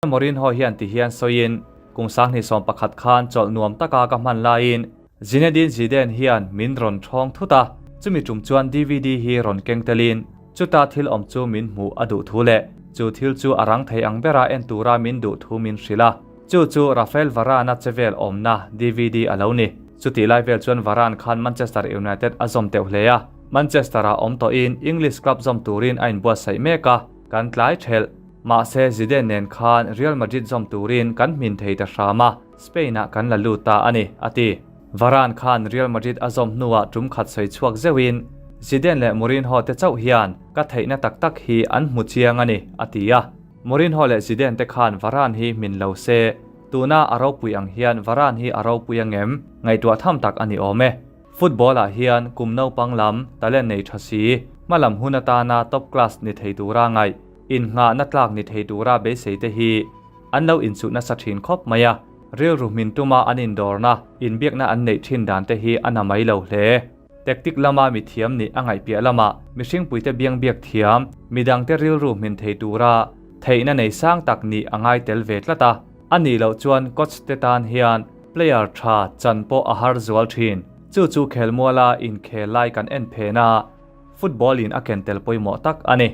Mourinho hian ti hian sawiin, Kum 2011 khan chawlh nuam taka ka hman laiin Zinedine Zidane hian min rawn ṭhawng thut a, chumi ṭum chuan DVD hi rawn keng telin chuta thil awm chu min hmuh a duh thu leh chu thil chu a rang thei ang bera en tura min duh thu min hrilh a. Chu chu Raphael Varane-a chevel awmna DVD a lo ni. Chutih lai vel chuan Varane khan Manchester United a zawm teuh hle a, Manchester-ah awm tawhin English club zawm turin a inbuatsaih mek a, kan tlai ṭhelh. Mahse Zidane nen khan Real Madrid zawm turin kan hmin thei ta hram a, Spain-ah kan la lut ta a ni, a ti. Varane khan Real Madrid a zawm hnuah tum khat sawi chhuak zeuhin, Zidane leh Mourinho te chauh hian ka theihna tak tak hi an hmu chiang a ni, a ti a. Mourinho leh Zidane te khan Varane hi hmin lo se, tuna a ropui ang hian Varane hi a ropui angem? Ngaihtuah tham tak a ni awm e. Football ah hian kum naupang lam talent nei tha si, hmalam hun atana top class ni thei tura ngaih, innghahna tlak ni thei tura beisei te hi an lo inchuh nasa thin khawp mai a, rilru hmin tuma an indawrna, inbiakna an neih thin dan te hi a na mai lo hle. Tactic lama mi thiam nih a ngaih piah lamah mihringpuite biang biak thiam, midangte rilru hmin thei tura theihna nei sang tak nih a ngai tel ve tlat a, a nih loh chuan coach te tan hian Player tha chan pawh a har zual thin. Chu chu khelmuala inkhel lai kan en phen a, football in a ken tel pawimawh tak a ni.